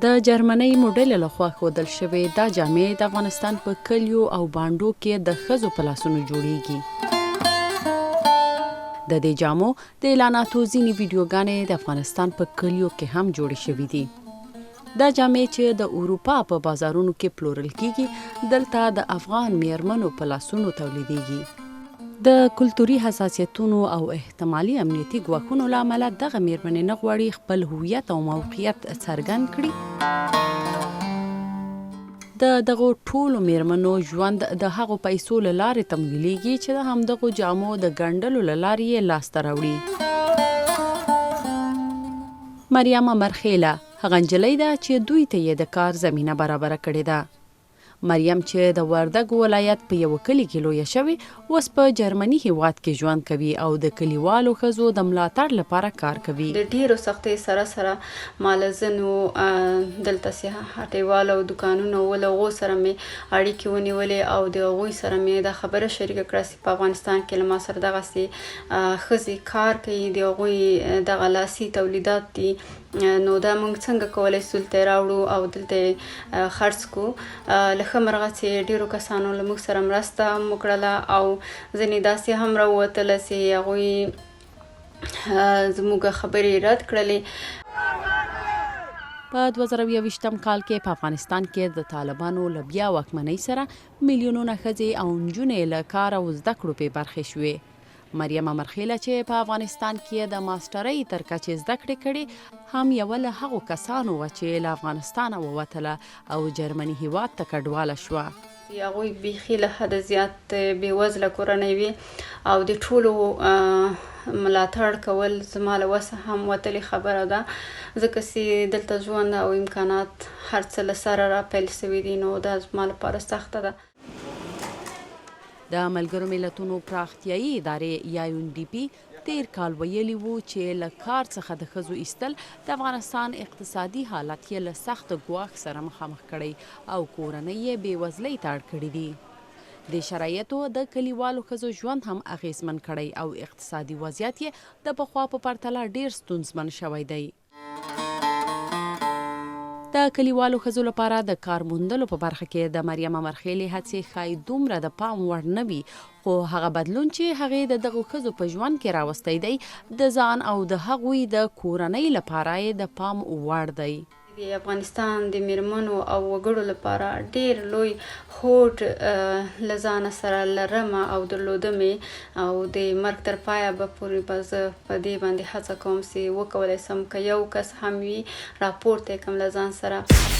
د جرمنۍ موډلې له خوا ښودل شوې دا جامې د افغانستان په کلیو او بانډو کې د ښځو په لاسونو جوړیږي. د دې جامو د اعلاناتو ځینې ویډیوګانې د افغانستان په کلیو کې هم جوړې شوې دي. دا جامې چې د اروپا په بازارونو کې پلورل کیږي، دلته د افغان میرمنو په لاسونو تولیدیږي. د کلتوري حساسیتونو او احتمالي امنیتي ګواښونو له امله دغه میرمنې نه غواړي خپل هویت او موقعیت څرګند کړي. د دغو ټولو میرمنو ژوند د هغو پیسو له لارې تمویلیږي چې د همدغو جامو د ګنډلو له لارې یې لاسته راوړي. مریم امرخېله هغه نجلۍ ده چې دوی ته یې د کار زمینه برابره کړې ده. مریم چې د وردګو ولایت په یوه کلي کې لویه شوې، اوس په جرمني هېواد کې ژوند کوي او د کلیوالو ښځو د ملاتړ لپاره کار کوي. د ډېرو سختیو سره سره ما له ځینو دلته چې هټیوالو او دوکانونو وو، له هغو سره مې اړیکې ونیولې او د هغوی سره مې دا خبره شریکه کړه چې په افغانستان کې له ما سره دغسې ښځې کار کوي، د هغوی دغه لاسي تولیدات دي. نو دا موږ څنګه کولای سو دلته یې راوړو او دلته یې خرڅ کو. له ښه مرغه چې ډیرو کسانو له موږ سره مرسته هم وکړله او ځینې داسې هم راووتله چې هغوی زموږ خبرې رد کړلې. په 2021 کال کې په افغانستان کې د طالبانو له بیا واکمنۍ سره میلیونونه ښځې او نجونې له کار او زده کړو بې برخې شوې. مریم امرخېله چې په افغانستان کې یې د ماسټرۍ تر کچې زده کړې کړې، هم یوه له هغو کسانو وه چې له افغانستانه ووتله او جرمني هېواد ته کډواله شوه. هغوی بیخي له حده زیات بې وزله کورنۍ وې او د ټولو ملاتړ کول زما له وسه هم وتلې خبره ده، ځکه چې دلته ژوند او امکانات هر څه له سره را پیل شوي دي، نو دا زما لپاره سخته ده. د ملګرو ملتونو پراختیايي ادارې یا یون ډي پي تېر کال ویلي وو چې له کار څخه د ښځو ایستل د افغانستان اقتصادي حالت یې له سخت ګواښ سره مخامخ کړی او کورنۍ یې بې وزلۍ ته اړ کړې دي. دې شرایطو د کلیوالو ښځو ژوند هم اغېزمن کړی او اقتصادي وضعیت یې د پخوا په پرتله ډېر ستونزمن شوی دی. د کلیوالو ښځو لپاره د کار موندلو په برخه کې د مریم امرخېلې هڅې ښايي دومره د پام وړ نه وي، خو هغه بدلون چې هغې د دغو ښځو په ژوند کې راوستی دی، د ځان او د هغوی د کورنۍ لپاره یې د پام وړ دی. د افغانستان د میرمنو او وګړو لپاره ډیر لوی هوډ له ځانه سره لرمه او درلوده مې او د مرګ تر پایه به پورې به زه په دې باندې هڅه کوم چې وکولای شم که یو کس هم وي راپورته یې کړم له ځان سره.